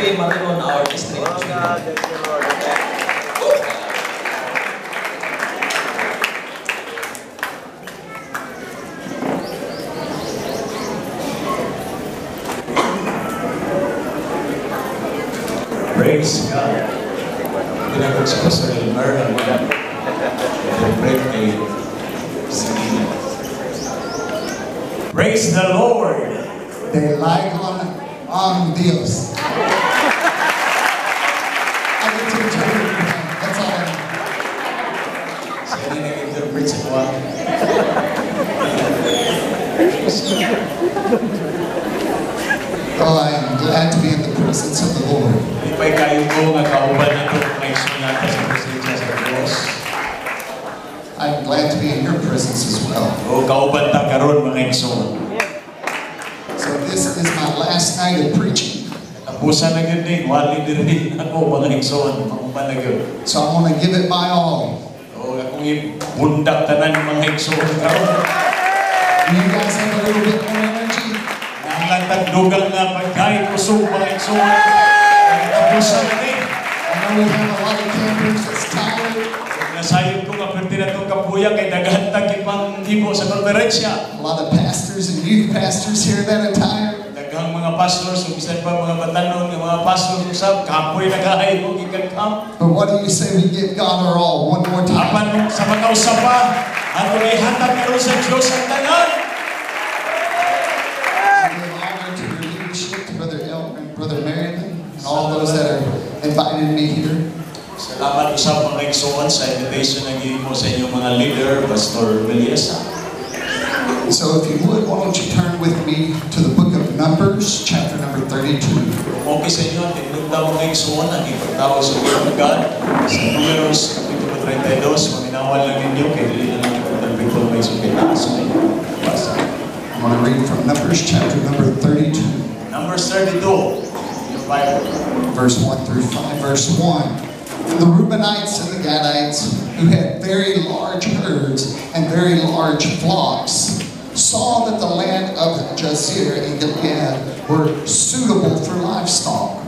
Really Maringon, our district Oh president. God, thank you, Lord. Amen. Praise God. Ginagod si Pastor Elmer ang interpret kay Selena. Praise the Lord! Dalaygon ang Dios. I get to interpret for him. That's all I know. Siya rin nag-interpret sa kuha. Oh, I am glad to be in the presence of the Lord. Lipay kayo ko nga kauban nato mga igsoon nato sa presensya sa Diyos. I'm glad to be in your presence as well. O kauban ta karon mga igsoon. So this is my last night of preaching. Tapusan na gyud ni, wali diri ako mga igsoon, panguban na gyud. So I'm going to give it my all. O akong ibundak tanan mga igsoon karon. Do you guys have a little bit more energy? Nanglan dugang nga pagkay kusog mga igsoon. Tapusan na ni. I know we have a lot of campers that's tired. Nasayod ko nga perti na itong kapuya kay daghan ta ipang himo sa konferensya. A lot of pastors and youth pastors here that are tired. Daghang mga pastors ug bisan pa mga batanon nga mga pastors usab kapoy na kaayo gikan camp. But what do you say we give God our all one more time? Apan sa makausa pa, atong ihatag karon sa Dios ang tanan. I give honor to your leadership, to Brother Elmer and Brother Merriman, and all those that have invited me here. Salamat usab mga igsoon sa invitation nga gihimo sa inyong mga leader, Pastor Beliesa. So if you would, why don't you turn with me to the book of Numbers, chapter number 32. Kung okay sa inyo, tinugda mga igsoon ang ipagtawag sa Word of God sa Numeros Kapitulo 32, maminawan lang ninyo kay dili na lang ipagtalbikol may igsoon kay taas may basa. I'm going to read from Numbers chapter number 32, Numbers 32, your Bible. Verse 1 through 5. Verse 1. And the Reubenites and the Gadites, who had very large herds and very large flocks, saw that the land of Jazer and Gilead were suitable for livestock.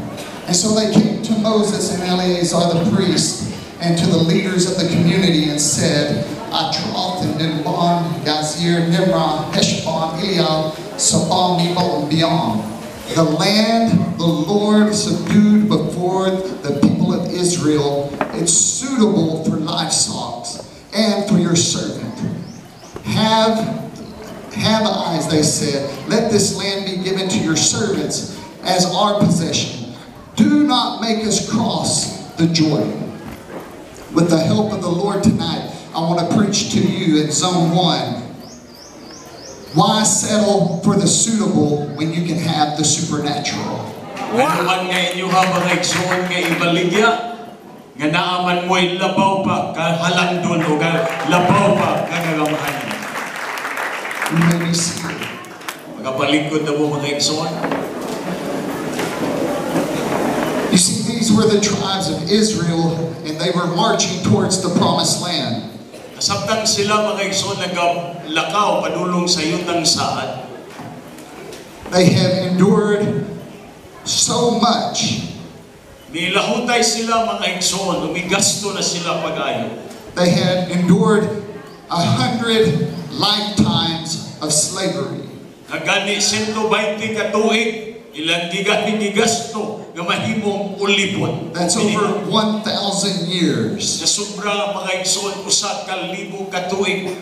And so they came to Moses and Eleazar the priest and to the leaders of the community and said, Ataroth and Dibon, Jazer, Nimrah, Heshbon, Elealeh, Sebam, Nebo, and Beon. The land the Lord subdued before the people of Israel, it's suitable for livestock and for your servant. Have eyes, they said. Let this land be given to your servants as our possession. Do not make us cross the Jordan. With the help of the Lord tonight, I want to preach to you in Zone 1. Why settle for the suitable when you can have the supernatural? Ano man nga inyo ha mga igsoon nga ibaligya, nga naaman mo'y labaw pa kahalangdon o ka labaw pa kagagamhanan. You may be seated. Magapalikod na mo mga igsoon. You see, these were the tribes of Israel, and they were marching towards the promised land. Samtang sila mga igsoon nagalakaw padulong sa yutang saad, They had endured so much. Nilahutay sila mga igsoon, umigasto na sila pag-ayo. They had endured 100 lifetimes of slavery. Nagani 120 ka tuig, ilang giganing gigasto nga mahimong ulipon. That's over 1,000 years. Sa sobra mga igsoon 1,000 ka tuig.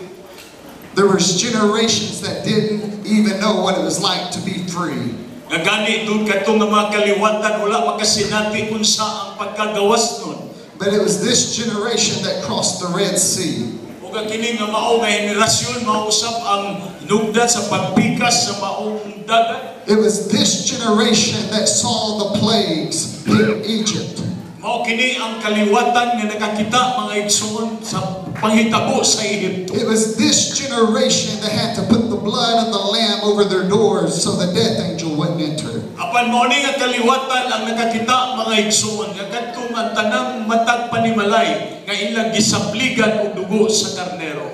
There was generations that didn't even know what it was like to be free. Nga gani doon kadtong nga mga kaliwatan wala makasinati unsa ang pagkagawas nun. But it was this generation that crossed the Red Sea. Ug ang kini nga mao nga henerasyon mausap ang hinugdan sa pagpikas sa maong dagat. It was this generation that saw the plagues hit Egypt. Mao kini ang kaliwatan nga nakakita mga igsoon sa panghitabo sa Ehipto. It was this generation that had to put the blood of the lamb over their doors so the death angel wouldn't enter. Apan mao ni nga kaliwatan ang nakakita mga igsoon nga kadtong ang tanang matag panimalay nga ilang gisapligan og dugo sa karnero.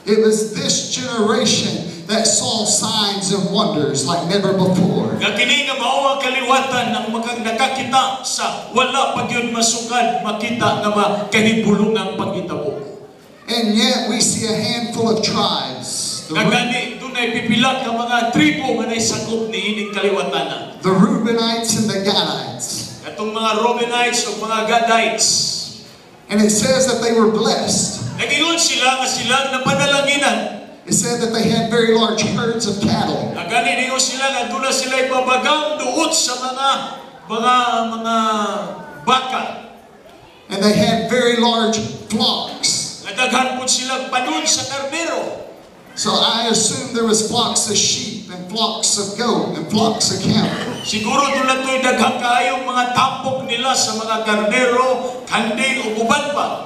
It was this generation that saw signs and wonders like never before. Nga kini nga mao ang kaliwatan ang makang nakakita sa wala pa gyud masukad makita nga makahibulungang panghitabo. And yet we see a handful of tribes. Nga gani dunay pipila ka mga tribo nga naisakop niining kaliwatan na. The Reubenites and the Gadites. Katong mga Reubenites o mga Gadites. And it says that they were blessed. Nagingon sila nga sila napanalanginan. It said that they had very large herds of cattle. Nga gani ningon sila nga duna sila ibabagang duot sa mga baka. And they had very large flocks. Nga daghan pud sila padun sa karnero. So I assume there was flocks of sheep and flocks of goat and flocks of camel. Siguro duna to'y daghang kaayong mga tampok nila sa mga karnero, kanding ug uban pa.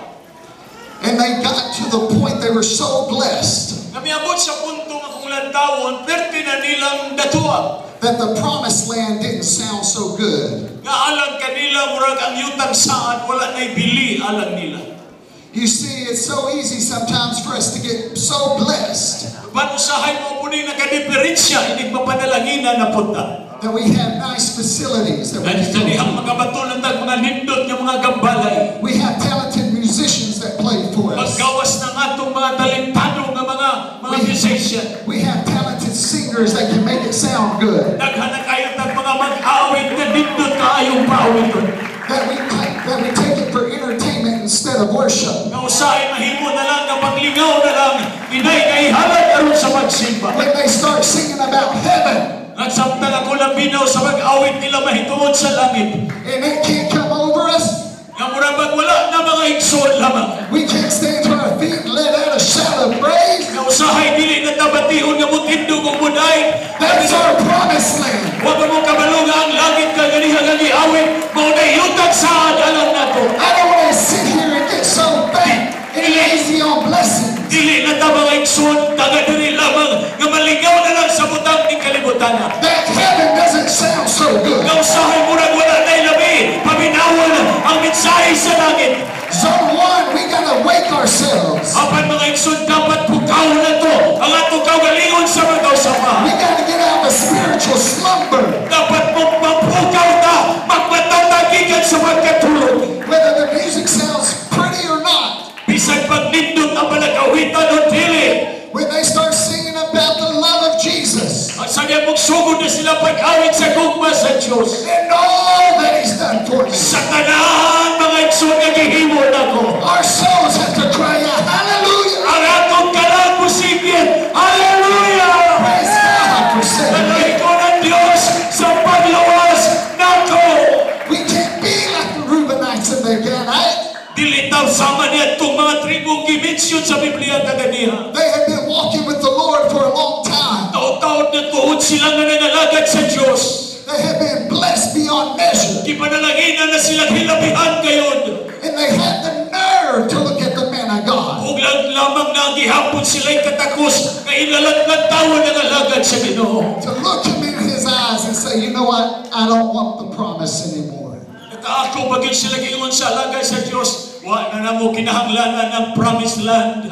And they got to the point they were so blessed Nga miabot sa punto nga kung lantawon, perte na nilang datuwa. That the promised land didn't sound so good. Nga alang kanila murag ang yutang saad wala na'y bili alang nila. You see, it's so easy sometimes for us to get so blessed Paano usahay mao po ni nakadiferensya inig mapanalanginan na punta. That we have nice facilities that we Dahil sa can go dihang to. Makabatulan tag mga nindot nga mga gambalay. We have talented musicians that play for us. Maggawas ng atong mga talentado nga mga musician. We have talented singers that can make it sound good. Daghan na kayo tag mga mag-awit nga nindot kaayong paawiton. That we take it for entertainment instead of worship. Nga usahay mahimo na lang nga paglingaw na lang inay kay halad aron sa pagsimba. When they start singing about heaven Nga samtang ako labinaw sa mag-awit nila mahitungod sa langit. And it can't come over us, Nga mura bag wala na mga igsoon lamang. We can't stand to our feet and let out a shout of praise. Nga usahay dili na tabation nga mutindog og muday. That's our promised land. Wa ba mo kabalo nga ang langit ka ganiha nga giawit mao na yutag saad alang nato. I don't want to sit here and get so fat and lazy on blessings. Dili na ta mga igsoon taga diri lamang nga malingaw na lang sa butang ning kalibutan. That heaven doesn't sound so good. Nga usahay murag wala na labi paminawon ang mensahe sa langit. Zone 1, we gotta wake ourselves. Apan mga igsoon, dapat pukaw na to ang atong kaugalingon sa mga usapahan. We gotta get out of spiritual slumber. Dapat mo mapukaw ta, magmataw ta gikan sa pagkatulog. Whether the music sounds pretty or not. Bisag pagnindot ang palagawitan o dili. When they start singing about the love of Jesus Ang sabi mong sugod na sila pag-awit sa gugma sa Diyos. And all that He's done for me. Sa tanan mga igsoon nga gihimo nako. Our souls have to cry out, "Hallelujah!" Ang atong kalag mosinggit, "Hallelujah!" Praise God for saving me. Dalahigon ang Diyos sa pagluwas nako. We can't be like the Reubenites and the Gadites. Dili ta sama niadtong mga tribong gimensyon sa Biblia kaganiha. They had been walking with the Lord for a long time. Taon-taon na tuod sila nga nangalagad sa Diyos. They had been blessed beyond measure. Gipanalanginan na silang hilabihan gayod. And they had the nerve to look at the man of God. Ug lang lamang na gihapon sila'y katakos nga ilalatlantawan ang alagad sa Ginoo. To look him in his eyes and say, "You know what? I don't want the promise anymore." Nakaako ba gyud sila giingon sa alagad sa Dios, "Wa na namo kinahanglanan ng promised land."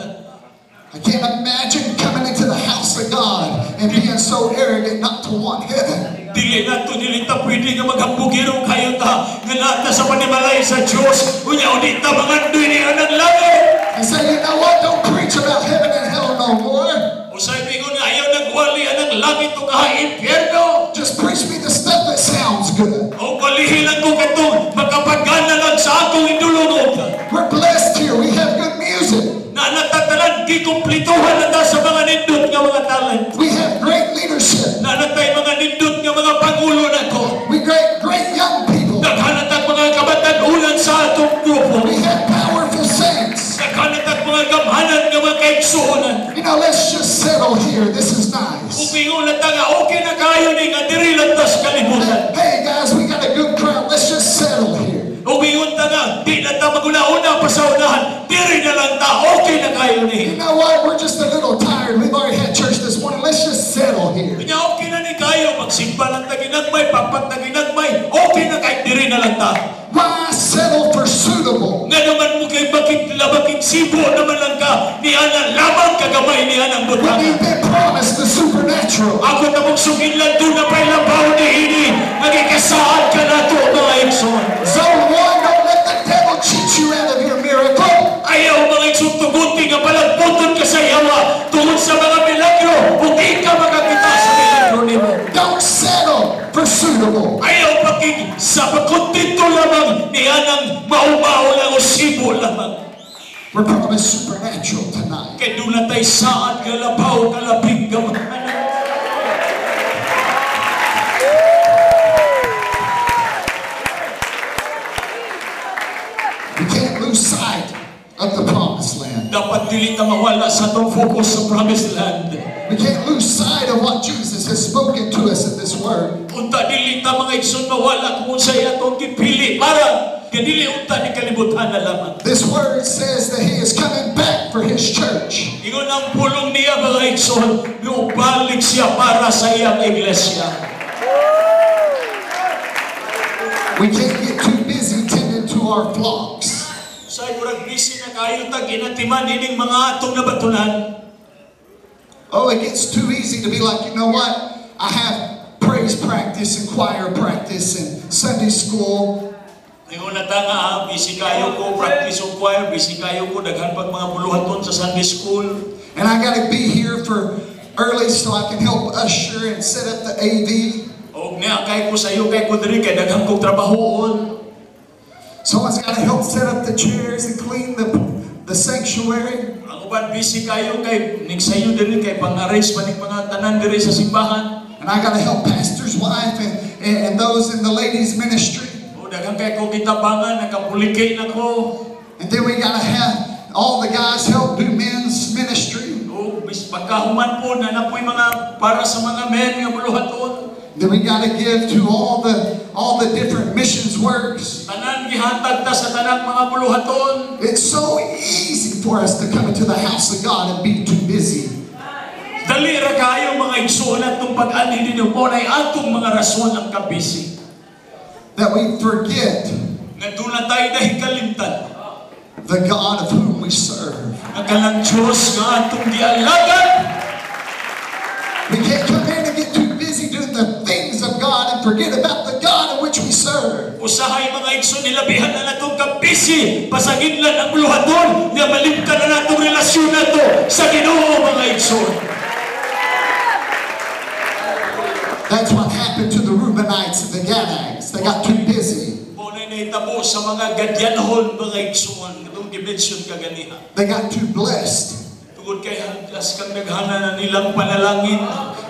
I can't imagine coming into the house of God and being so arrogant not to want heaven. Dili na to, dili ta pwede nga maghambugiro kayo ta nga naa ta sa panimalay sa Dios. Unya udi ta mangandoy niya ng langit. And say, "You know what? Don't preach about heaven and hell no more." Usay mingon nga ayaw nagwali anang langit o kaha impyerno. Just preach me the stuff that sounds good. O walihin lang ko katong makapagana lang sa akong indulong. We're blessed here. We have good music. Na natatanan, gikumplituhan na ta sa mga nindot nga mga talent. We have great leadership. Na natay mga nindot nga mga pangulo nato. We great, great young people. Daghan na tag mga kabatan-unan sa atong grupo. We have powerful saints. Daghan na tag mga gamhanan nga mga kaigsuonan. Let's just settle here. This is nice. Ug na ta nga okay na kayo ni nga diri lang ta sa kalibutan. Hey guys, we got a good crowd. Let's just settle here. Ug ingon ta nga di na ta maguna-una pa sa unahan. Diri na lang ta, okay na kayo ni. You know what? We're just a little tired. We've already had church this morning. Let's just settle here. Kanya okay na ni kayo, magsimba lang ta ginagmay, papat na ginagmay, okay na kahit diri na lang ta. Why settle for suitable Nga naman mo kay bakit labakit Sibo naman lang ka niana lamang kagamay nianang When butang. you've been promised the supernatural. Ako na mong suginlan duna pa'y labaw niini. Nagikasaad ka nato, mga igsoon. Zone 1, don't let the devil cheat you out of your miracle. Ayaw, mga igsoon, tuguti nga palagputon ka sa yawa tungod sa mga milagro ug di ka makakita sa milagro nimo. Don't settle for suitable. Ayaw pakig sa pagkontento lamang nianang maumao lang o sibo lamang. We're promised supernatural tonight. Kay duna tay saad nga labaw kalabing gamhanan. We can't lose sight of the promised land. Dapat dili ta mawala sa atong focus sa promised land. We can't lose sight of what Jesus has spoken to us in this word. Unta dili ta, mga igsoon, mawala kung unsay atong gipili para kadili unta ni kalibutan na lamang. This word says that he is coming back for his church. Ingon ang pulong niya, mga igsoon, ubalik siya para sa iyang iglesia. We can't get too busy tending to our flocks. Sa murag busy na kayo tag inatiman ining mga atong nabatunan. Oh, it gets too easy to be like, "You know what? I have praise practice and choir practice and Sunday school." Ingon na ta nga, ah, busy kayo ko practice og choir, busy kayo ko daghan pag mga buluhaton sa Sunday school. And I got to be here for early so I can help usher and set up the AV. Og niya kay ko sa iyo kay ko diri kay daghan kong trabahoon. Someone's got to help set up the chairs and clean the sanctuary. Ang uban busy kayo kay nigsayo diri kay pang-arrange man ning mga tanan diri sa simbahan. And I got to help pastor's wife and those in the ladies' ministry. O daghan kay ko gitabangan, nakapuliki na ko. And then we got to have all the guys help do men's ministry. O bis pagkahuman po na napoy mga para sa mga men nga buluhaton. Then we got to give to all the different missions works. Tanan gihatag ta sa tanang mga buluhaton. It's so easy for us to come into the house of God and be too busy. Dali ra kayo, mga igsoon, atong pag-anhi ninyo po ay atong mga rason ang kabisi. That we forget Nga duna tayo dahil kalimtan the God of whom we serve. nga kanang Diyos nga atong gialagan. We can't come in and get too busy doing the things of God and forget about the God in which we serve. Usahay, mga igsoon, nilabihan na natong kabisi pasanginlan ang buluhaton nga malimtan na natong relasyon nato sa Ginoo, mga igsoon. That's what happened to the Reubenites and the Gadites. They got too busy. Mao na nahitabo sa mga Gadyanhon, mga igsoon, katong gimension kaganiha. They got too blessed. Tungod kay as kang naghana na nilang panalangin.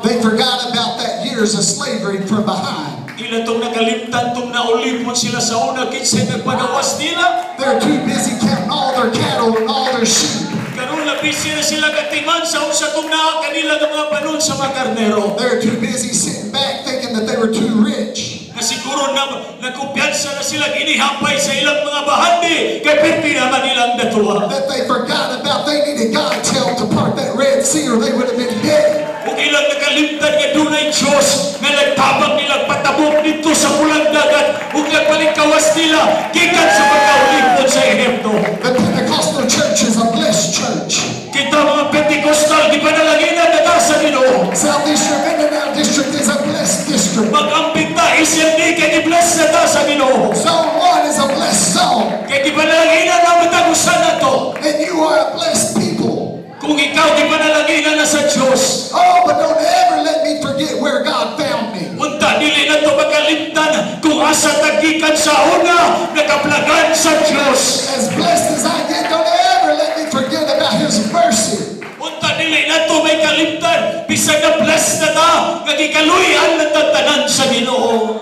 They forgot about that years of slavery from behind. Ila tong nakalimtan tong naulipon sila sa una, kinsay nagpagawas nila. They're too busy counting all their cattle and all their sheep. Karon labisi na sila katiman sa unsa tong naa kanila nga mga panon sa mga karnero. They're too busy sitting back thinking that they were too rich. Na siguro na nagkumpiyansa na sila inihapay sa ilang mga bahandi kay perti naman ilang datuwa. That they forgot about they needed God's help to part that Red Sea or they would have been dead. Ug ilang nakalimtan nga dunay Dios nga nagtabang nilang patabok didto sa Pulang Dagat ug nagpalingkawas nila gikan sa pagkaulipon sa Ehipto. The Pentecostal church is a blessed church. Kita mga Pentecostal, gipanalanginan na ta sa Ginoo. Southeastern Mindanao District is a blessed district. Mag-amping ta SMD kay gi-bless na ta sa Ginoo. Zone 1 is a blessed zone. Kay gipanalanginan na matag usa nato. And you are a blessed people. Kung ikaw gipanalanginan na sa Dios, Oh, but don't ever let me forget where God found me. unta dili na to makalimtan kung asa ta gikan sa una, nakaplagan sa Dios. As blessed as I get, don't ever let me forget about His mercy. Unta dili na to may kalimtan bisag na blessed na ta nga gikaluy-an na ta tanan sa Ginoo.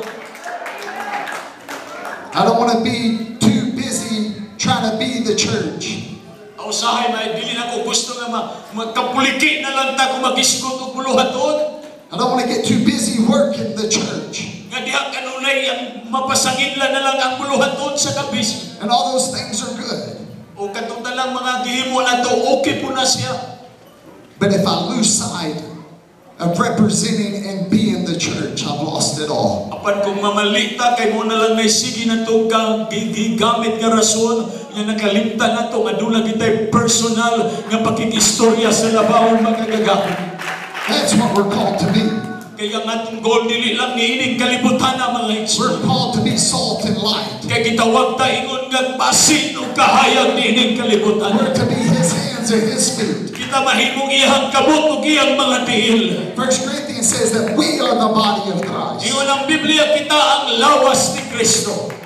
I don't want to be too busy trying to be the church. Usahay may dili na ko gusto nga magkapuliki na lang ta kung magisgot og buluhaton. I don't want to get too busy working the church. Nga diha kanunay ang mapasanginlan na lang ang buluhaton sa kabisi. And all those things are good. O katong talang mga gihimo na to, okay po na siya. But if I lose sight of representing and being the church, I've lost it all. Apan kung mamalita kay mo na lang may sige na to gigamit nga rason. Nga nakalimtan nato nga duna kitay personal nga pakikistorya sa labawon makagagahom. That's what we're called to be. Kaya ang atong goal dili lang niining kalibutan na, mga igsoon. We're called to be salt and light. Kay gitawag ta ingon nga pasin ug kahayag niining kalibutan. We're to be His hands and His feet. Kita mahimong iyang kamot ug iyang mga tiil. First Corinthians says that we are the body of Christ. Ingon ang Biblia, kita ang lawas ni Kristo.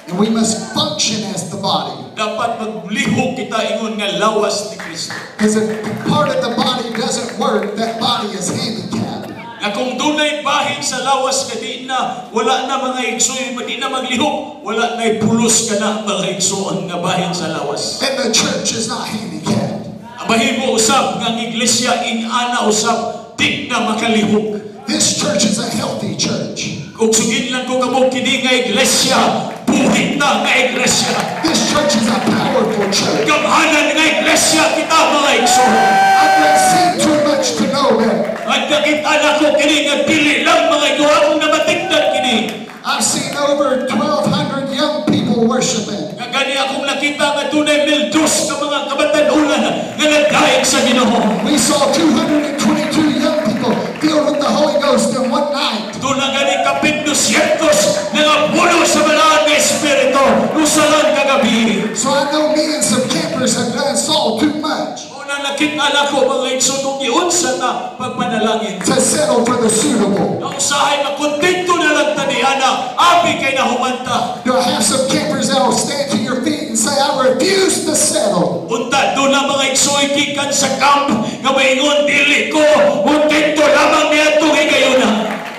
And we must function as the body. Dapat maglihok kita ingon nga lawas ni Kristo. Because if part of the body doesn't work, that body is handicapped. Nga kung dunay bahin sa lawas nga di na, wala na, mga igsoon, di na maglihok, wala na pulos ka na, mga igsoon, nga bahin sa lawas. And the church is not handicapped. Ang mahimo usab nga ang iglesia ing-ana usab di na makalihok. This church is a healthy church. Kung sugid lang ko kamo, kini nga iglesia, buhi na nga iglesia. This church is a powerful church. Gamhanan nga iglesia kita, mga igsoon. I've not seen too much to know better. At nakita na ko kini nga dili lang, mga igsoon, akong namatigdan kini. I've seen over 1,200 young people worshiping. Nga gani akong nakita nga dunay 1,200 ka mga kabatan-unan nga nagdaig sa Ginoo. We saw 222 young people filled with the Holy Ghost in one night. Duna gani kapin 200 nga napuno sa balaan nga Espiritu usa lang ka gabi. So I know me and some campers have done saw too much Una nakita na ko, mga igsoon, kung giunsa ta pagpanalangin. to settle for the suitable. Na usahay makontento na lang ta niana, abi kay nahumanta. Do I have some campers that will stand to your feet and say, "I refuse to settle"? Unta duna, mga igsoon, gikan sa camp nga maingon, "Dili ko kontento lamang niadtong higayuna."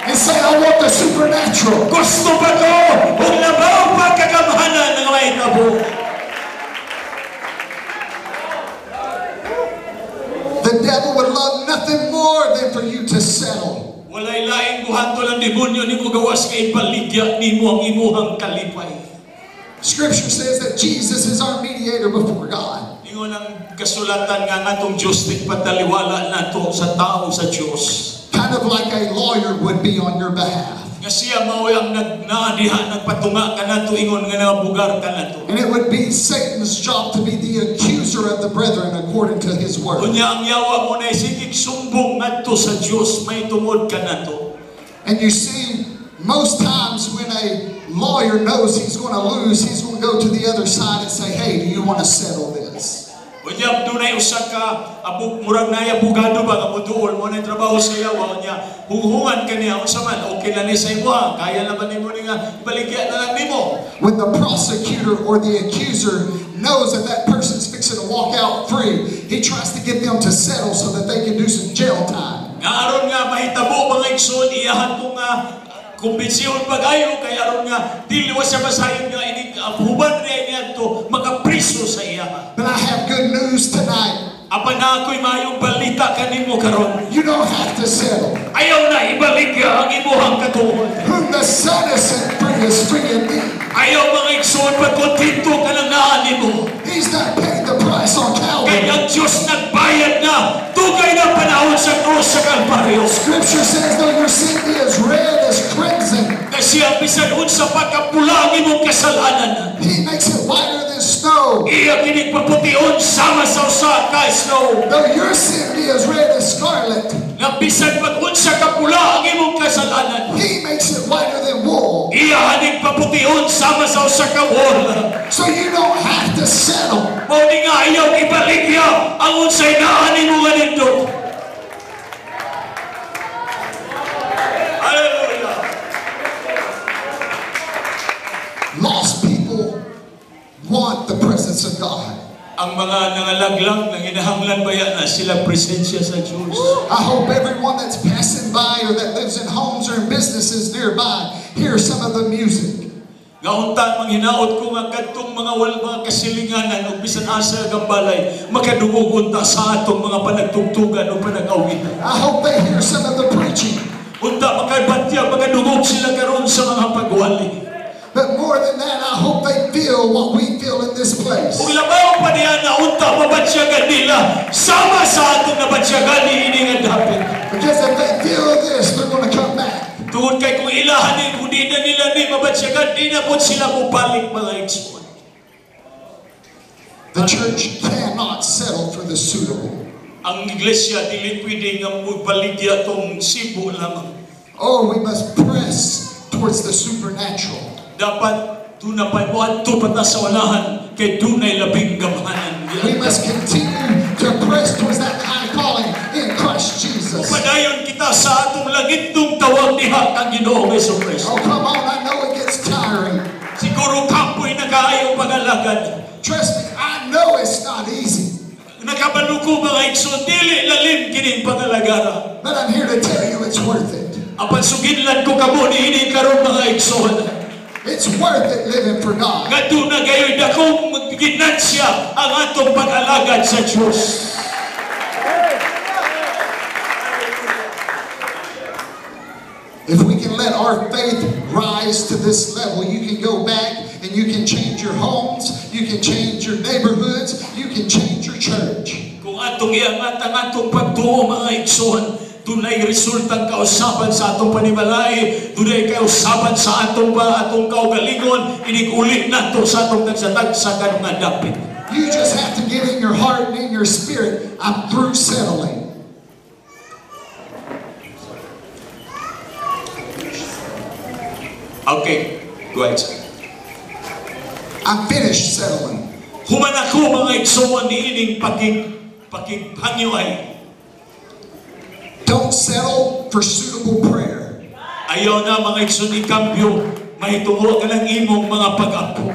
And say, "I want the supernatural." Gusto pa ko ug labaw pa kagamhanan nga mahitabo. The devil would love nothing more than for you to settle. Walay laing buhaton ang demonyo nimo gawas kay ibaligya nimo ang imuhang kalipay. Scripture says that Jesus is our mediator before God. Ingon ang kasulatan nga ang atong Diyos tigpataliwala nato sa tao sa Diyos. Kind of like a lawyer would be on your behalf. Nga siya mao ang nagnaadiha, nagpatunga kanato ingon nga nabugar kanato. And it would be Satan's job to be the accuser of the brethren according to his word. Unya ang yawa mao na sigig sumbong ngadto sa Dios may tungod kanato. And you see, most times when a lawyer knows he's going to lose, he's going to go to the other side and say, "Hey, do you want to settle this?" Unya dunay usa ka abog murag naay abogado ba nga moduol, mao na trabaho sa yawa. Unya hunghungan kaniya, "Unsa man, okay na ni sa imo ha? Kaya na ba nimo ni nga ibaligya na lang nimo?" When the prosecutor or the accuser knows that that person's fixing to walk out free, he tries to get them to settle so that they can do some jail time. Nga aron nga mahitabo, mga igsoon, iyahan ko nga kumbinsiyon pag-ayo kay aron nga dili wa siya masayon nga inig huban niya niadto makapriso sa iya. But I have good news tonight. Apan naa ko'y maayong balita kanimo karon. You don't have to settle. Ayaw na ibaligya ang imuhang katuod. Whom the Son has set free is free indeed. Ayaw, mga igsoon, pagkontento ka lang naa nimo. He's not paid the price on Kay Calvary. Ang Diyos nagbayad na dugay na panahon sa krus sa Kalbaryo. Scripture says, though your sin be as red as crimson, Kasi ang bisan unsa pa kapula ang imong kasalanan, He makes it whiter than snow. Iya kining papution sama sa usa ka snow. Though your sin be as red as scarlet, Nga bisan pag unsa kapula ang imong kasalanan, He makes it whiter than wool. iya haning papution sama sa usa ka wool. So you don't have to settle. Mao ni nga ayaw ibaligya ang unsay naa nimo nga nindot. Hallelujah. Lost people want the presence of God. Ang mga nangalaglang, nanginahanglan baya na sila presensya sa Diyos. I hope everyone that's passing by or that lives in homes or in businesses nearby hear some of the music. Nga unta manghinaot ko nga kadtong mga wal mga kasilinganan ug bisan asa gambalay makadungog unta sa atong mga panagtugtugan o panag-awitan. I hope they hear some of the preaching. Unta makabatya makadungog sila karon sa mga pagwali. But more than that, I hope they feel what we feel in this place. Ug labaw pa niya na unta mabatsyagan nila sama sa atong nabatsyagan niini nga dapit. Because if they feel this, they're going to come back. Tungod kay kung ilahan ni kung di na nila ni mabatsyagan, di na po sila mobalik, mga igsoon. The church cannot settle for the suitable. Ang iglesia dili pwede nga mobaligya tong sibo lamang. Oh, we must press towards the supernatural. Dapat duna pa moadto pa ta sa unahan kay dunay labing gamhanan. We must continue to press towards that high calling in Christ Jesus. Padayon kita sa atong langitnong tawag diha kang Ginoong Hesukristo. Oh, come on, I know it gets tiring. Siguro kapoy na kaayo pag-alagad. Trust me, I know it's not easy. Nakabalo ko, mga igsoon, dili lalim kining pangalagara. But I'm here to tell you it's worth it. Apan suginlan ko kamo niini karon, mga igsoon. It's worth it living for God. Nga duna gayoy dakong ginansya ang atong pag-alagad sa Diyos. If we can let our faith rise to this level, you can go back and you can change your homes, you can change your neighborhoods, you can change your church. Kung atong iangat ang atong pagtuo, mga igsoon, dunay resultang kausaban sa atong panimalay, dunay kausaban sa atong pa atong kaugalingon, inig-uli nato sa atong tagsa-tagsa kanungan dapit. You just have to get in your heart and in your spirit, "I'm through settling." Okay, go ahead, sir. I'm finished settling. Human ako, mga igsoon, niining pakigpangyo ay Don't settle for suitable prayer. Ayaw na, mga igsoon, ikambyo mahitungod ka ng imong mga pag-ampo.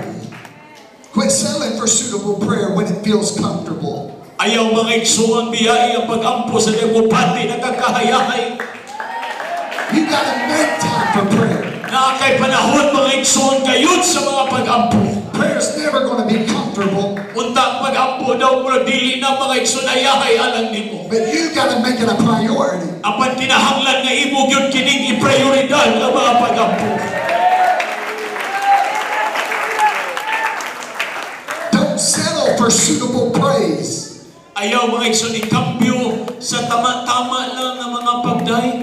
Quit settling for suitable prayer when it feels comfortable. Ayaw, mga igsoon, biyai ang pag-ampo sa demopati nakakahayahay. You gotta make time for prayer. Naa kay panahon, mga igsoon, gayud sa mga pag-ampo. Prayer's never gonna be comfortable, Unta ang pag-ampo daw mura dili na, mga igsoon, ayahay alang nimo. But you gotta make it a priority. Apan kinahanglan nga imo gyud kining iprioridad ang mga pag-ampo. Don't settle for suitable praise. Ayaw, mga igsoon, ikambyo sa tama-tama lang nga mga pagdaig.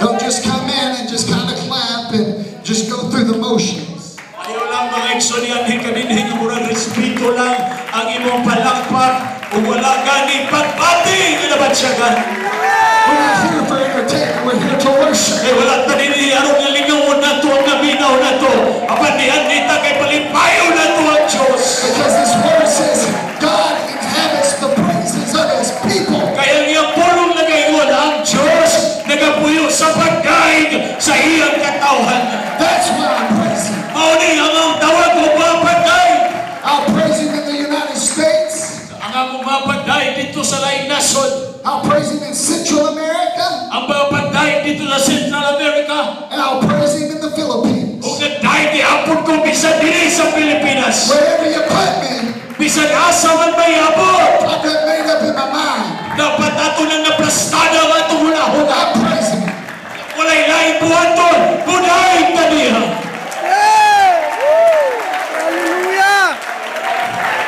Don't just come in and just kind of clap and just go through the motions. Ayaw lang, mga igsoon, ianhi ka dinhi nga murag respeto lang ang imong palakpak ug wala gani pagbati nga nabatsyagan. We're not here for entertainment, we're here to worship. Kay wala ta dinhi aron nga lingawon nato ang naminaw nato. Apan nianhi ta kay palipayon nato ang Dios. Because this word says God inhabits the praises of his people. Kaya ang iyang pulong nagaingon, ang Dios nagapuyo sa pagdaig sa iyang katawhan. That's why I praise him. Mao ni ang among tawag o mga pagdaig. I'll praise him in the United States. Ang among mga pagdaig dito sa laing nasod. I'll praise him in Central America. Ang mga pagdaig dito sa Central America. And I'll praise him in the Philippines. Ug nagdaig gihapon ko bisan diri sa Pilipinas. Wherever you put me, Bisan asa man may abot. I've got made up in my mind. Dapat ato nang naplastada ang atong hunahuna. I'll praise him. Walay laing buhaton, mudaig ta niya. Hallelujah!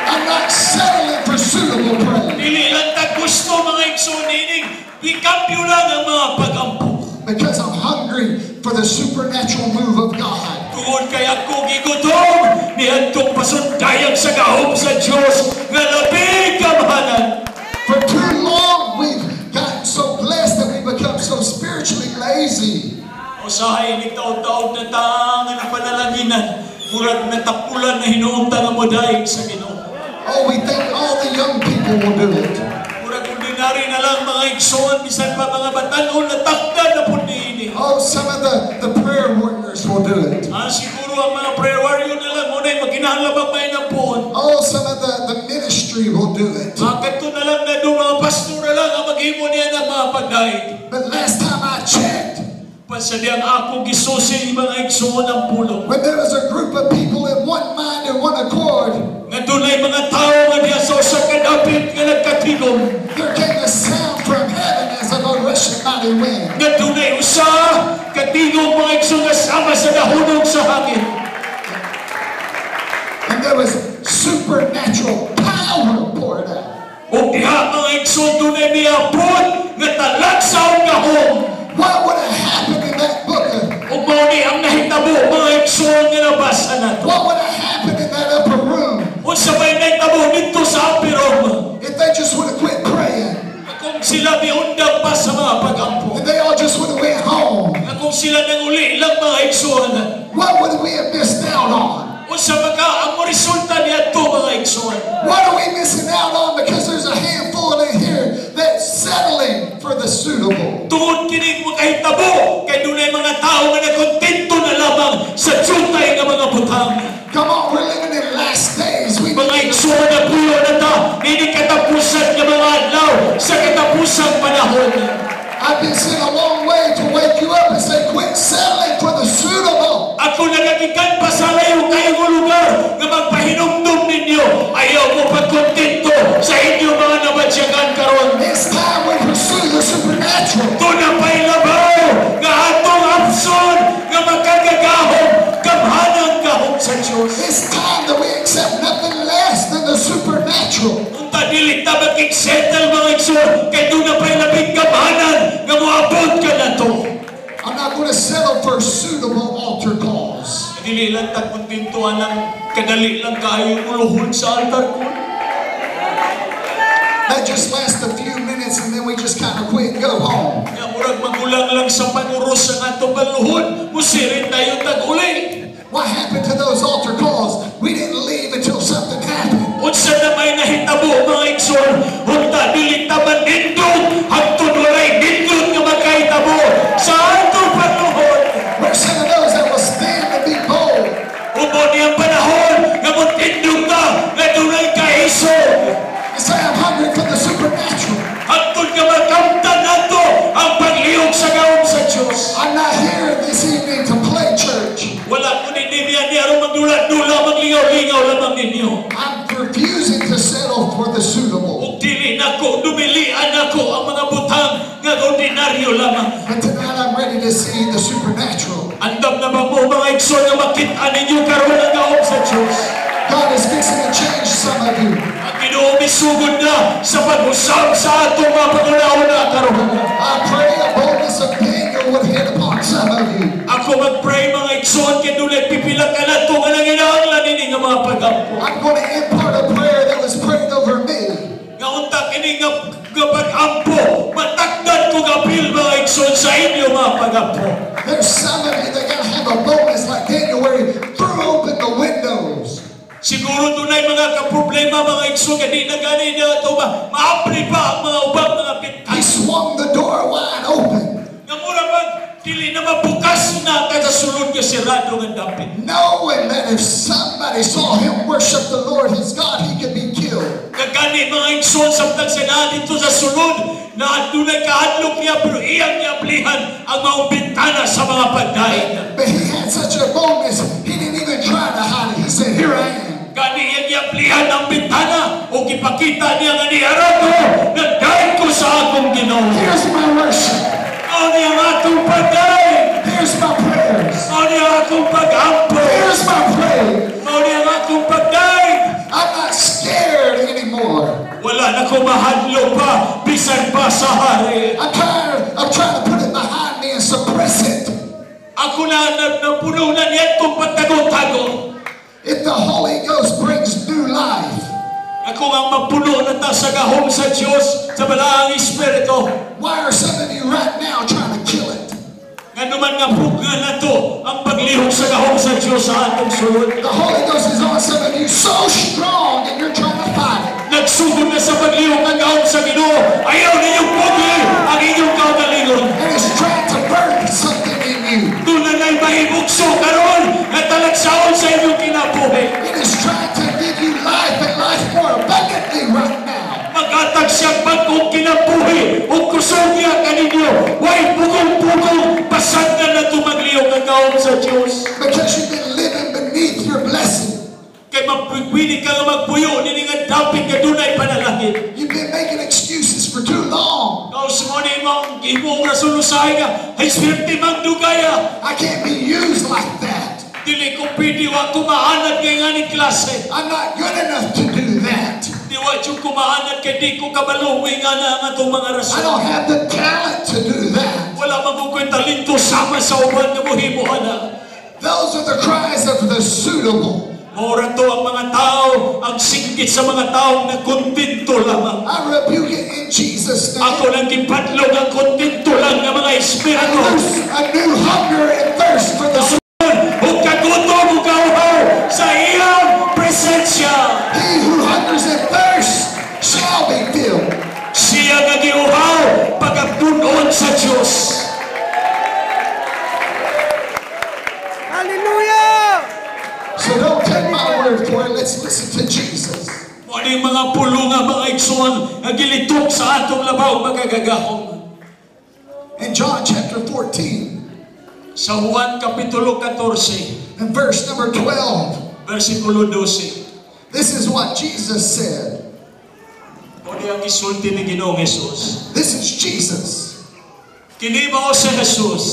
I'm not settling for suitable praise. Dili lang ta gusto, mga igsoon, ining ikambyo lang ang mga pag-ampo. Because I'm hungry for the supernatural move of God. Tungod kay ako gigutom niadtong pasundayag sa gahom sa Dios nga labi gamhanan. For too long we've gotten so blessed that we become so spiritually lazy. Usahay ni taon-taon na ta nga napanalanginan, murag natapulan na hinuon ta nga modaig sa Ginoo. Oh, we think all the young people will do it. Murag ordinary na lang, mga igsoon, bisan pa mga batan-on natakda na pud niini. Oh, some of the prayer warriors will do it. Ah, siguro ang mga prayer warrior na lang muna'y makinahanglan may nampuon. Oh, some of the ministry will do it. Mga na lang na doon, mga pastor na lang ang maghimo niya ng mga pagdaig. But last time I checked, Pasadiyang ako gisusi mga igsoon ang pulong. When there was a group of people in one mind and one accord, Nga dunay mga tao nga diha sa usa ka dapit nga nagkatigom. There came a sound from heaven as of a rushing mighty wind. Nga dunay usa katingog, mga igsoon, nga sama sa nahunong sa hangin. And there was supernatural power poured out. Ug diha, mga igsoon, dunay miabot nga talagsaon gahom. What would have happened in that book? Ug mao ni ang nahitabo, mga igsoon, nga nabasa nato. What would have happened in that upper room? Unsa may nahitabo What would we have missed out on? Unsa man ka ang resulta niadto, mga igsoon? What are we missing out on because there's a handful in here that's settling for the suitable? Tungod kini makahitabo kay dunay mga tao nga nakontento na lamang sa jutay nga mga butang. Come on, we're living in last days. We Mga igsoon, na puyo na ta nini katapusan nga mga adlaw, sa katapusang panahon. I've been sent a long way to wake you up and say, "Quit settling for the suitable." Ako nagagikan pa sa layo kayong lugar nga magpahinumdum ninyo. Ayaw mo pagkontento sa inyong mga nabatsyagan karon. It's time we pursue the supernatural. Duna pa'y labaw nga atong hapson nga makagagahom, gamhanang gahom sa Diyos. It's time that we accept nothing less than the supernatural. Unta dili ta makig-settle, mga igsoon, kay duna pa'y labing gamhanan nga moabot ka nato. I'm not going to settle for suitable altar calls. Dili lang ta kontento ang kadali lang kaayo uluhod sa altar call. That just lasts a few minutes and then we just kind of quit and go home. Nga murag magulang lang sa pag-uros ang atong pagluhod, musirin tayo tag-uli. What happened to those altar calls? We didn't leave until something happened. Unsa na may nahitabo, mga igsoon? Unta dili ta manindog hangtod walay nindot nga makahitabo sa atong pagluhod. We're some of those that will stand and be bold. Ubo niyang panahon nga motindog ta nga dunay kaisog. And say, "I'm hungry for the supernatural." Hangtod nga makamtan nato ang paglihok sa gahom sa Diyos. I'm not here this evening to play church. Wala ko ni niya ni aron magdula-dula, maglingaw-lingaw lamang ninyo. I'm refusing to settle for the suitable. Ug dili nako dumilian nako ang mga butang nga ordinaryo lamang. But tonight I'm ready to see the supernatural. Andam na ba mo, mga igsoon, nga makita ninyo karon ang gahom sa Diyos? God is fixing to change some of you. Ang Ginoo misugod na sa pag-usab sa atong mga panghuna-huna karon. I pray a boldness of Daniel would hit upon some of you. Ako mag-pray, mga igsoon, kay dunay pipila ka nato nga nanginahanglan ini nga mga pagampo. I'm going to impart a prayer that was prayed over me. Nga unta kini nga pag-ampo, matakdan ko gapil, mga igsoon, sa inyo mga pag-ampo. There's some of you that got to have a boldness like Daniel where he threw open the windows. Siguro dunay mga kaproblema, mga igsoon, kay di na gani na ito ba maapli pa ang mga ubang mga He bintana. Swung the door wide open, Nga mura bag dili na mabukas na kada sulod nga sirado nga dapit. Knowing that if somebody saw him worship the Lord his God, he could be killed. Kagani, mga igsoon, samtang siya na dito sa sulod na dunay kahadlok niya, pero iyang giablihan ang maong bintana sa mga pagdaig. But he had such a boldness, he didn't even try to hide it. He said, "Here I am." Gani iyang giablihan ang bintana o gipakita niya nga niara ko, nagdaig ko sa akong Ginoo. Here's my worship. Mao ni ang atong pagdaig. Here's my prayers. Mao ni ang atong pag-ampo. Here's my praise. Mao ni ang atong pagdaig. I'm not scared anymore. Wala na ko mahadlok pa bisan pa sa hari. I'm tired of trying to put it behind me and suppress it. Ako na napuno na niyadtong pagtago-tago. If the Holy Ghost brings new life, Ako nga mapuno na ta sa gahom sa Diyos sa Balaang Espiritu. Why are some of you right now trying to kill it? Ngano man nga pugna nato ang paglihok sa gahom sa Diyos sa atong sulod? The Holy Ghost is on some of you so strong and you're trying to fight it. Nagsugod na sa paglihok ang gahom sa Ginoo. Ayaw ninyong pugli ang inyong kaugalingon. And it's trying to birth something in you. Duna na'y mahibugso karon nga talagsaon sa inyong kinabuhi. It is trying to give you life and life more abundantly right now. Maghatag siyang bag-ong kinabuhi ug kusog niya kaninyo. Way pugong-pugong pasagdan na maglihok ang gahom sa Diyos. Because you've been living beneath your blessing. Kay mapwede ka nga magpuyo nini nga dapit nga dunay panalangin. You've been making excuses for too long. Kaos mo ni imong imong rason usahay nga ay swerte mang dugaya. I can't be used like that. Dili ko pwede, wa ko maanad kay nganing klase. I'm not good enough to do that. Di wa jud ko maanad kay di ko kabalo nga na ang atong mga I rason. Don't have the talent to do that. Wala man ko ko'y talento sama sa uban nga mohimo ana. Those are the cries of the suitable. Mora to ang mga tao, ang singgit sa mga tao na kontento lamang. I rebuke it in Jesus' name. Ako lang gipadlong ang kontento lang ng mga I espiritu. Loose a new hunger and thirst for the Ug word for it. Let's listen to Jesus. Mao ning mga pulong nga, mga igsoon, nga gilitok sa atong labaw makagagahom. In John chapter 14 Sa Juan Kapitulo 14, and verse number 12, versikulo 12. This is what Jesus said. Mao ni ang gisulti ni Ginoong Jesus. This is Jesus. Kini mao si Jesus.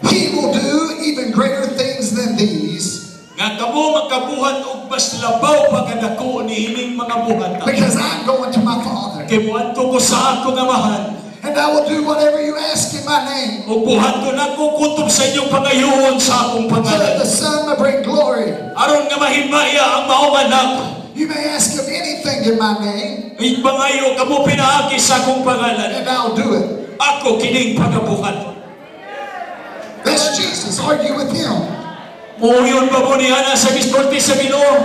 He will do even greater things than these Nga kamo makabuhat og mas labaw pa kadako niining mga buhata. Because I'm going to my Father. Kay moadto ko sa akong Amahan. And I will do whatever you ask in my name, Ug buhaton nako kutob sa inyong pangayoon sa akong so that pangalan. the Son may bring glory. Aron nga mahimaya ang maong anak. You may ask of anything in my name, Pangayo kamo pinaagi sa akong pangalan. And I'll do it. Ako kining pagabuhat. That's Jesus. Argue with him. Muuyon ba mo niya na sa gisulti sa Ginoo?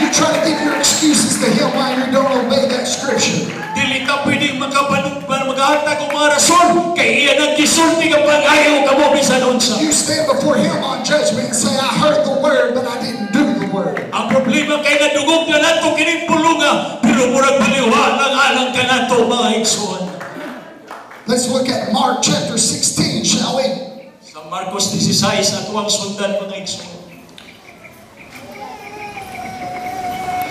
You try to give your excuses to him why you don't obey that scripture. Dili ka pwedeng makapanong maghatag og mga rason kay iya nang gisulti nga pangayo kamo bisan unsa. You stand before him on judgment and say, "I heard the word, but I didn't do the word." Ang problema kay nadungog na nato kining pulunga pero murag baliwa lang alang kanato, mga igsoon. Let's look at Mark chapter 16, shall we? Sa Marcos 16 ato ang sundan, mga igsoon.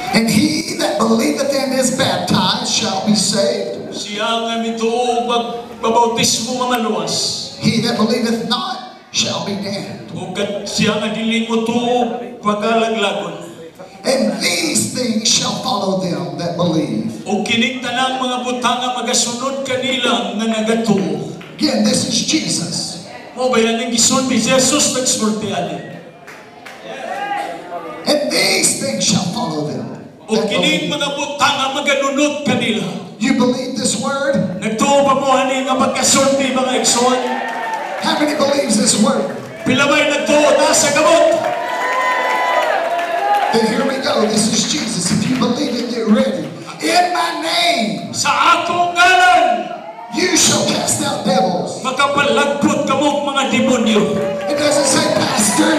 And he that believeth and is baptized shall be saved. Siya nga mituo magbabautismo nga maluwas. He that believeth not shall be damned. Ug siya nga dili motuo pagalaglagon. And these things shall follow them that believe. Ug kining tanang mga butang nga magasunod kanila nga nagatuo. Again, this is Jesus. Mao ba yan ang gisulti Jesus nagsulti ani. And these things shall follow them Ug that kining believe. mga butang nga maganunod kanila. You believe this word? Nagtuo ba mo ani nga pagkasulti, mga igsoon? How many believes this word? Pila may nagtuo na sa kamot? Then here we go. This is Jesus. If you believe it, get ready. In my name, Sa akong ngalan, you shall cast out devils. Makapalagpot kamo og mga demonyo. It doesn't say pastor.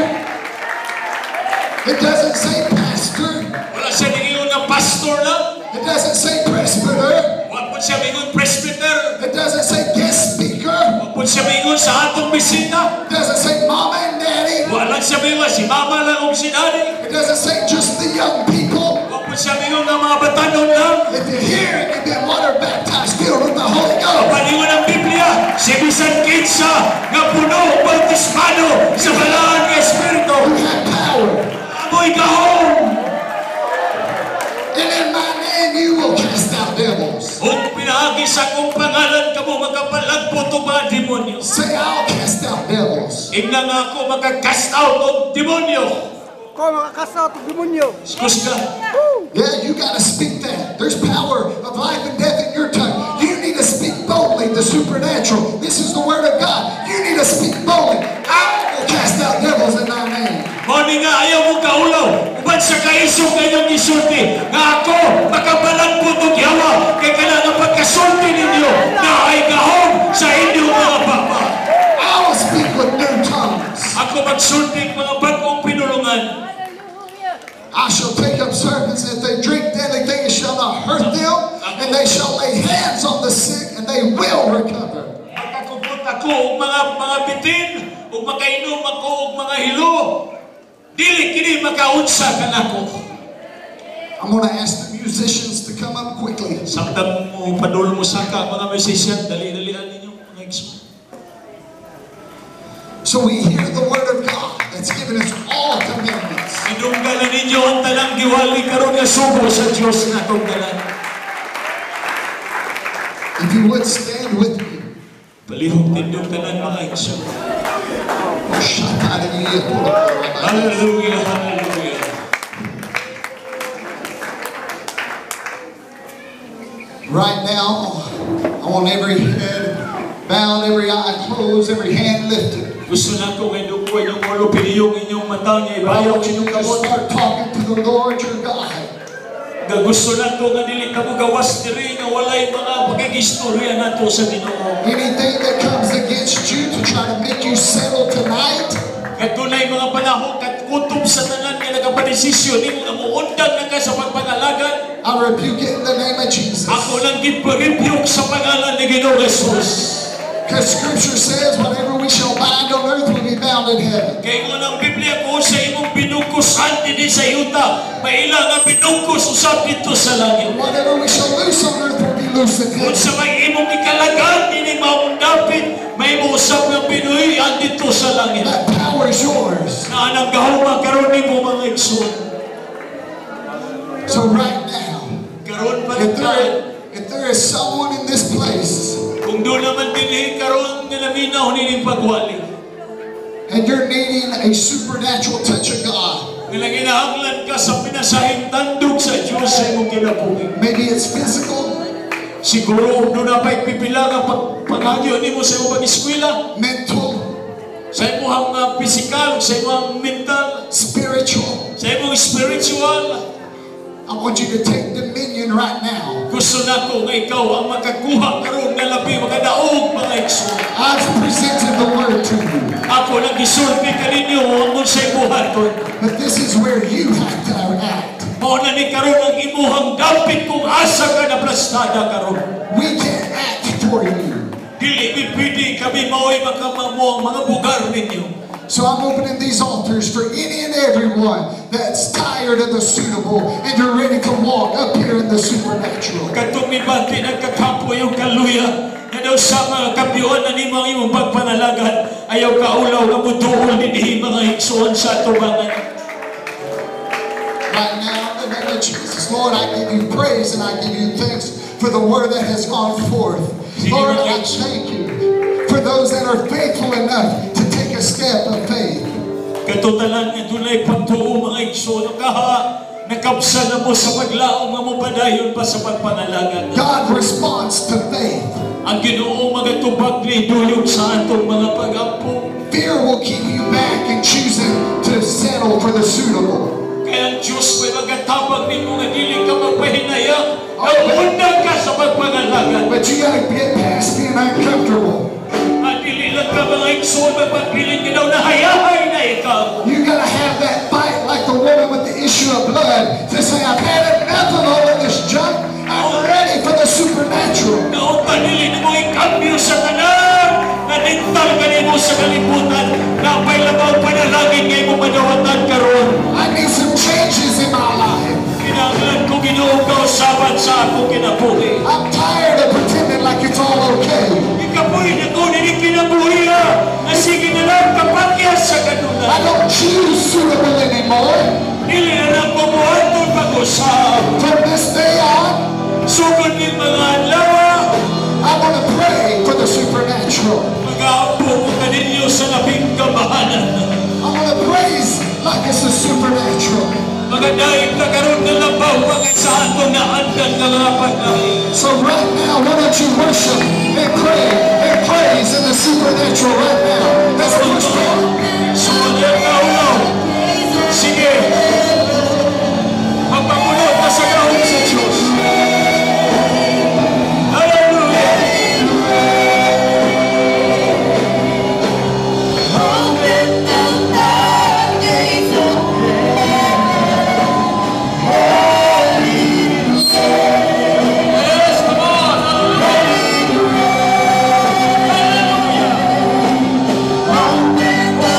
It doesn't say pastor. Wala siya ningon nga pastor lang. It doesn't say presbyter. Wa po siya mingon presbyter. It doesn't say guest speaker. Wa po siya mingon sa atong bisita. It doesn't say mama and daddy. Wala siya mingon si mama lang o si daddy. It doesn't say just the young people. Wa po siya mingon nga mga batanon lang. If you hear it, you've been water baptized, filled with the Holy Ghost. Paningon ang Biblia, si bisan kinsa nga puno bautismado sa balaan nga Espiritu. You have power. Amoy gahom. And in my name you will cast out devils. Ug pinaagi sa akong pangalan kamo makapalagpot og mga demonyo. Say, "I'll cast out devils." Ingna nga ako maka-cast out og demonyo. Ko maka-cast out og demonyo. Excuse ka. Yeah, you got to speak that. There's power of life and death in your tongue. You need to speak boldly the supernatural. This is the word of God. You need to speak boldly. "I will cast out devils in thy name." Mao ni nga ayaw mo kaulaw. Uban sa kaisog kanyang gisulti nga ako makapalagpot og yawa kay kana nga pagkasulti ninyo na ay gahom sa inyong mga baba. I will speak with new tongues. Ako magsulti mga bag-ong pinulungan. I shall take up serpents. If they drink deadly things, shall not hurt them. And they shall lay hands on the sick, and they will recover. Makakugot ako og mga bitin ug makainom ako og mga hilo. Dili kini makaunsa kanako. I'm going to ask the musicians to come up quickly. Samtang mo padulong mo saka mga musician, dali-dalian ninyo, mga igsoon. So we hear the word of God that's given us all commandments. Idunggalan ninyo ang tanang giwali karon nga sugo sa Dios nga atong tanan. If you would stand with me. Palihog tindog tanan, mga igsoon. Hallelujah, hallelujah. Right now, I want every head bowed, every eye closed, every hand lifted. Gusto nako nga duko inyong ulo, piniyong inyong mata nga I ibayaw want you inyong to kamot. start talking to the Lord your God. Nga gusto nato nga dili ka mo gawas diri nga walay mga pakigistorya nato sa Ginoo. Anything that comes against you to try to make you settle tonight, Kadunay mga panahon katkutob sa tanan nga nagapadesisyon nimo nga muundang na ka sa pagpangalagad. I rebuke it in the name of Jesus. Ako lang gipa-rebuke sa pangalan ni Ginoong Jesus. Because Scripture says whatever we shall bind on earth will be bound in heaven. Kay ingon ang Biblia kung sa imong binugkusan dinhi sa yuta, maila nga binugkos usab didto sa langit. Whatever we shall loose on earth will be loose in Kung heaven. sa may imong ikalagan dinhi maong dapit, may usab nga binuhian didto sa langit. That power is yours. Na anang gahuma karon nimo, mga igsoon. So right now, Karon pa if there is someone in this place kung duna man dinhi karon nga naminaw nining pagwali, and you're needing a supernatural touch of God, nga nanginahanglan ka sa pinasahing tandog sa Diyos sa imong kinabuhi. Maybe it's physical, Siguro duna pa'y pipila nga pag pangagyo nimo sa imong pag-eskwela, mental, sa imong physical, sa imong mental, spiritual. Sa imong spiritual. I want you to take dominion right now. Gusto nako nga ikaw ang makakuha karon nga labi makadaog, mga igsoon. I've presented the word to you. Ako lang gisulti kaninyo ang unsay buhaton. But this is where you have to act. Mao na ni karon ang imuhang dapit kung asa ka na plastada karon. We can't act for you. Dili mi pwede kami mao'y makamamo ang mga bugar ninyo. So I'm opening these altars for any and everyone that's tired of the suitable and you're ready to walk up here in the supernatural. Katong mibati nagkakampo yung kaluya nga daw sa mga kampiyon na nimo ang imong pagpanalagan, ayaw kaulaw nga muduol dinhi, mga igsoon, sa atubangan. Right now, in the name of Jesus, Lord, I give you praise and I give you thanks for the word that has gone forth. Lord, I thank you for those that are faithful enough to take a step of faith. Kato tanan nga dunay pagtuo, mga igsoon, kaha nakabsa na mo sa paglaom nga mopadayon pa sa pagpanalagan. God responds to faith. Ang Ginoo magatubag ni duyog sa atong mga pag-ampo. Fear will keep you back in choosing to settle for the suitable. Kaya ang Diyos may magatabang nimo nga dili ka magpahinaya. Naundang ka sa pagpangalagan. But you gotta get past being uncomfortable. At dili lang ka, mga igsoon, magpabilin ka daw nahayahay na ikaw. You gotta have that fight like the woman with the issue of blood to say, "I've had enough of all of this junk. I'm ready for the supernatural." Naunta dili nimo ikambyo sa tanan nga dental kanimo sa kalibutan na may labaw panalangin nga imong madawatan karon. I need some changes in my life. Kinahanglan ko, Ginoo, kausaban sa akong kinabuhi. I'm tired of pretending like it's all okay. Ikapoy na ko nini kinabuhi ha. Nga sige na lang kapakyas sa I kanunay. Don't choose suitable anymore. Dili na lang bubuhaton pag-usab. From this day on, Sugod ning mga adlaw, I want to pray for the supernatural. Mag-aampo ko kaninyo sa labing gamhanan. I want to praise like it's the supernatural. Magadaig ka karon nga labaw mga sa atong naandan nga mga paglahi. So right now, why don't you worship and pray and praise in the supernatural right now? Let's push back. So mga kaulaw, sige, magpapuno ka sa gahom sa Diyos. Hallelujah! Open the gates of heaven. Yes, come on! Hallelujah! Hallelujah! Open the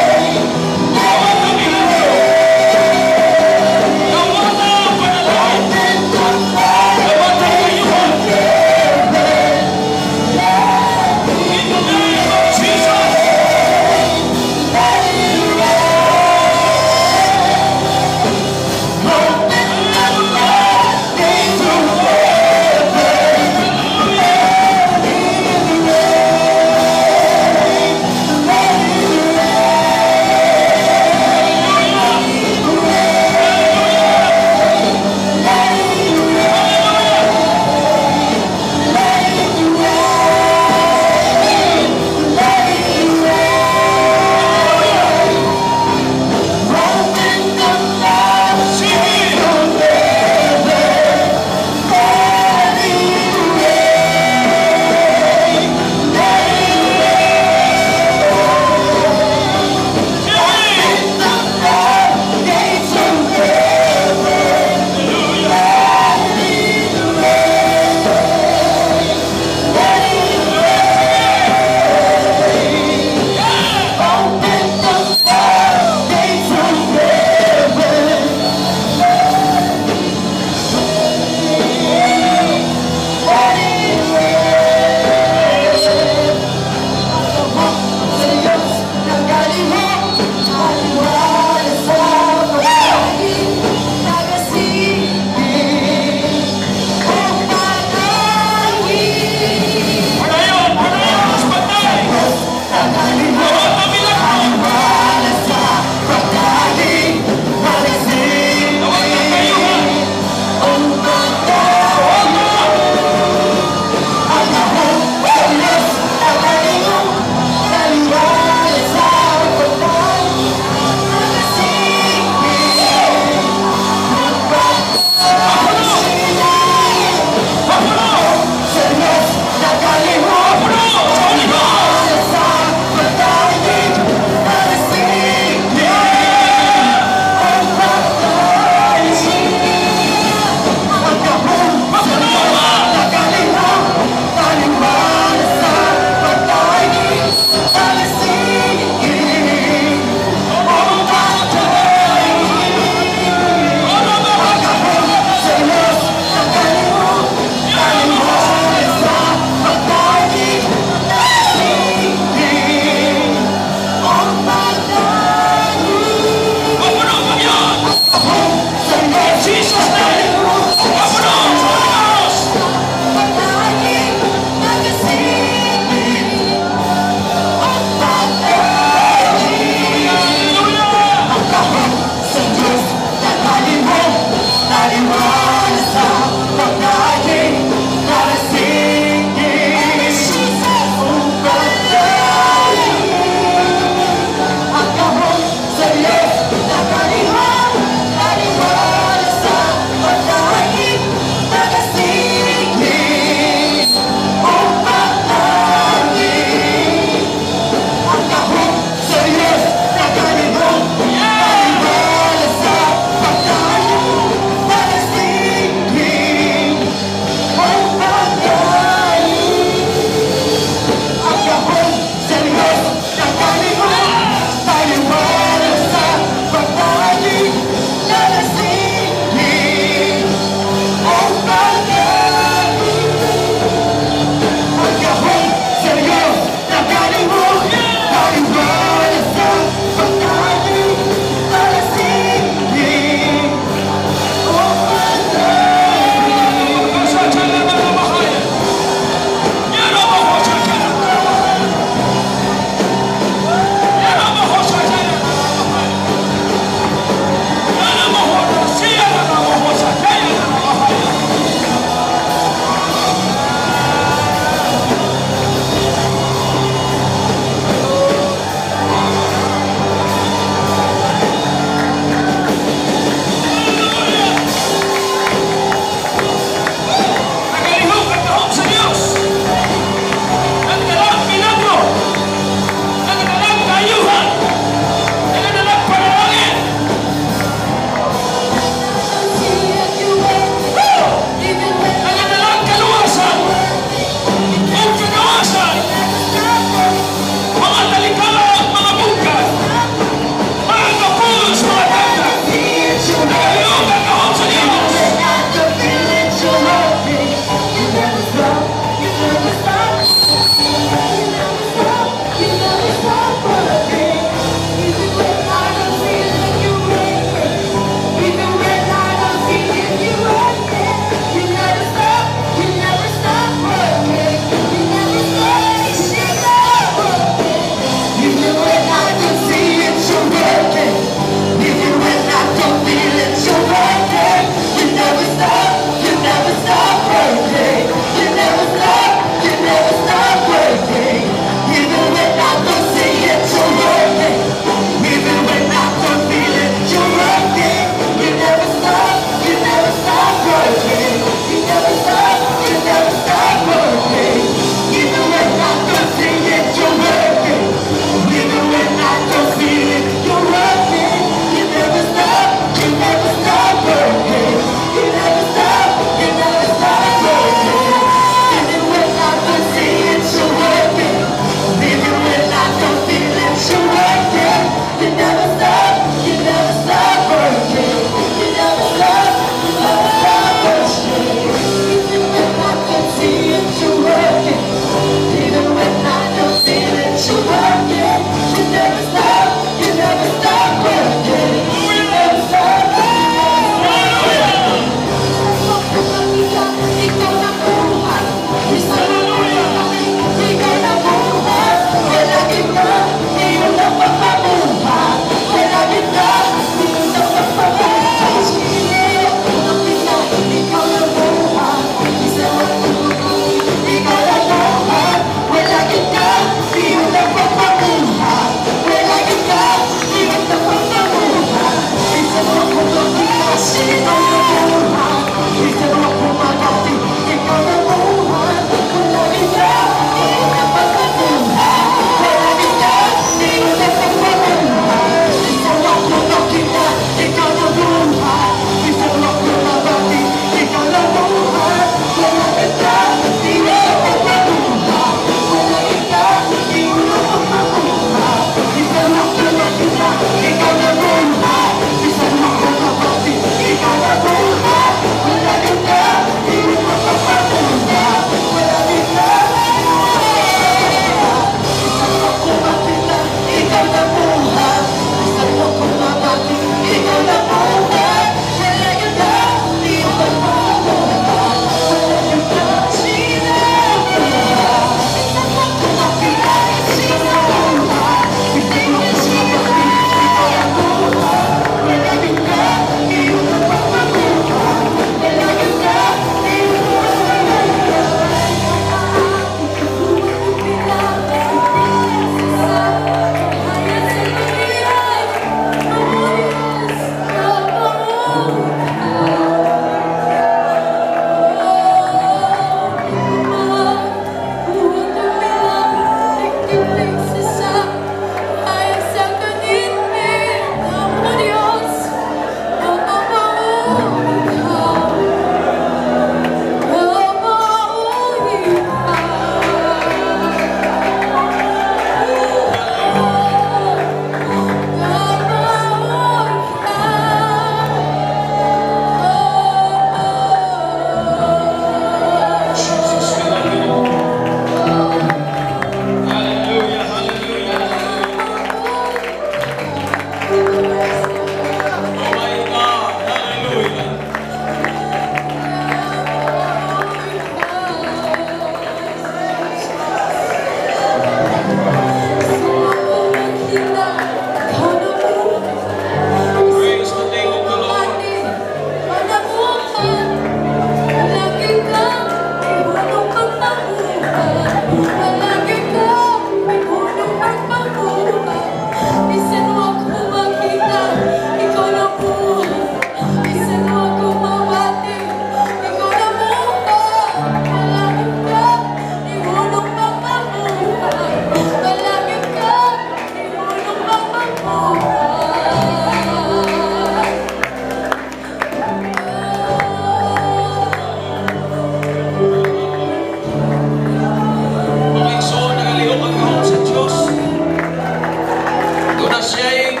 Siya'y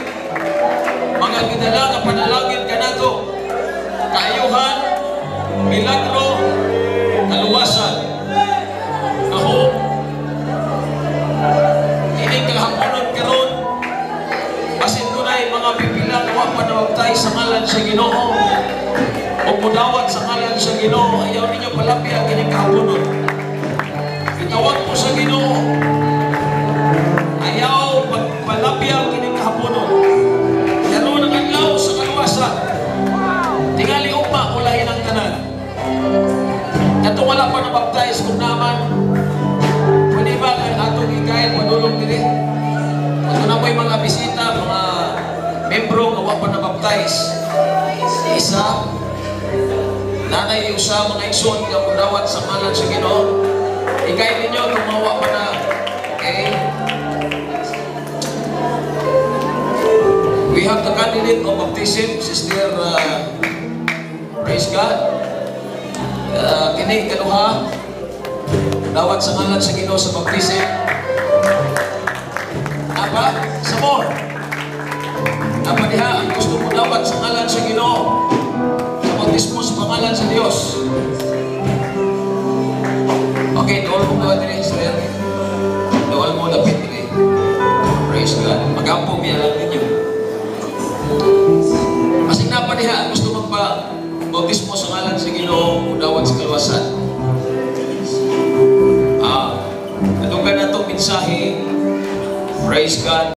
mga gidala nga panalangin kanato. Kaayuhan, milagro, kaluwasan. Kaho, ining kahaponon karon, basin dunay mga pipila nga wa pa nabaptize sa ngalan sa Ginoo o mudawat sa ngalan sa Ginoo, ayaw ninyo palapya ang ining kahaponon. Itawag mo sa Ginoo. Ayaw pagpalapya ang ining kahaponon. Karon ang adlaw sa kaluwasan. Tingali ugma, ulahin ang tanan. Katong wala pa nabaptize, kung naman, pwede ba nga atong ikain padulong diri? Kung na mo'y mga bisita, mga membro nga wa pa nabaptize. Isa, nanay usa, mga igsoon nga mudawat sa ngalan sa Ginoo. Ikain ninyo kung mawa pa na. Okay? We have the candidate of baptism, Sister, praise God. Kini kaduha, dawat sa ngalan sa Ginoo sa baptism. Napa? Sa more. Napa diha ang gusto mo dawat sa ngalan sa Ginoo, sa bautismo sa pangalan sa Dios? Okay, dool mo gawa diri, sir. Dool mo lapit diri. Praise God. Magampo biya lang ninyo. Basig napa diha gusto magpa bautismo sa ngalan sa Ginoo o dawat sa kaluwasan. Ah, adunggan na itong mensahe. Praise God.